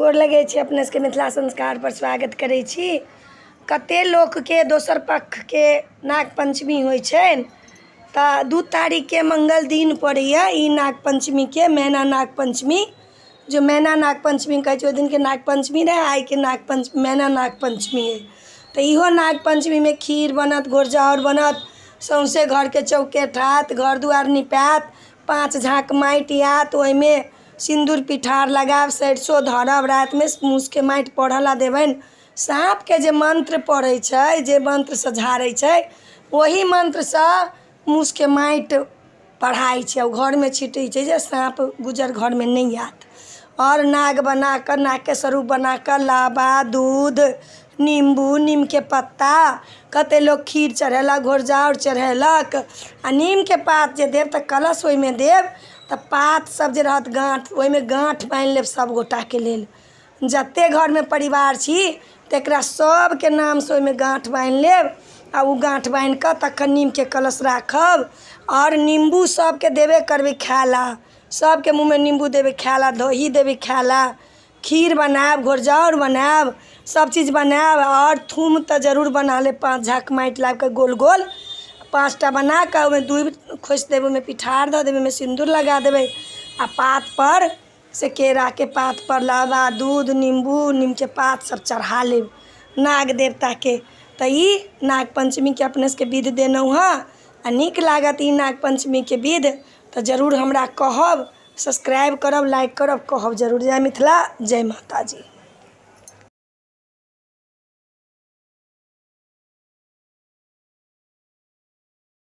गोर लगै छी अपने सबके मिथिला संस्कारपर स्वागत करै छी। कते लोकके दोसर पक्षके नाग पञ्चमी होइ छनि तऽ 2 तारीखके मङ्गल दिन पड़ैए ई नाग पञ्चमीके, मैना नाग पञ्चमी। जे मैना नाग पञ्चमी कहै छै, ओहि दिनके नाग पञ्चमी रहै, आइके नाग पञ्चमी मैना नाग पञ्चमी अइ। तऽ इहो नाग पञ्चमीमे खीर बनत, घोरजाउर बनत, सौँसे घरके चौकेठ हैत, घर दुआरि निपायत, 5 झाँक माटि आयत, ओहिमे सिन्दूर पिठार लगायब, सरिसो धरब, रातिमे मूसके माटि पढ़ऽ लए देबनि। साँपके जे मन्त्र पढ़ै छै, जे मन्त्रसँ झाड़ै छै, ओही मन्त्रसँ मूसके माटि पढ़ाइ छै, ओ घरमे छिटै छै जे साँप गुज्जर घरमे नहि आयत। आओर नाग बना कऽ, नागके स्वरूप बना कऽ लाबा, दूध, निम्बू, नीमके पत्ता, कतेक लोक खीर चढ़ेलक, घोरजाउर चढ़ेलक। आ नीमके पात जे देब तऽ कलश ओहिमे देब तऽ पात सब जे रहत गाँठ, ओहिमे गाँठ बान्हि लेब सब गोटाके लेल। जतेक घरमे परिवार छी तकरा सबके नामसँ ओहिमे गाँठ बान्हि लेब आ ओ गाँठ बान्हि कऽ तखन नीमके कलश राखब। आओर निम्बू सबके देबे करबै खाय लए, सबके मुँहमे निम्बू देबै खाय लए, दही देबै खाय लए, खीर बनायब, घोरजाउर बनायब, सबचीज बनायब। आओर थूम तऽ जरूर बना लेब, 5 झाँक माटि लाबि कऽ गोल गोल 5टा बना कऽ ओहिमे दूबि खोसि देबै, ओहिमे पिठार धऽ देबै, ओहिमे सिन्दूर लगा देबै आ पातपर से केराके पातपर लाबा, दूध, निम्बू, नीमके पात सब चढ़ा लेब नाग देवताके। तऽ ई नाग पञ्चमीके अपने सबके विध देलहुँ हँ। आ नीक लागत ई नाग पञ्चमीके विध तऽ जरूर हमरा कहब, सब्सक्राइब करब, लाइक करब, कहब जरूर। जय मिथिला, जय माताजी।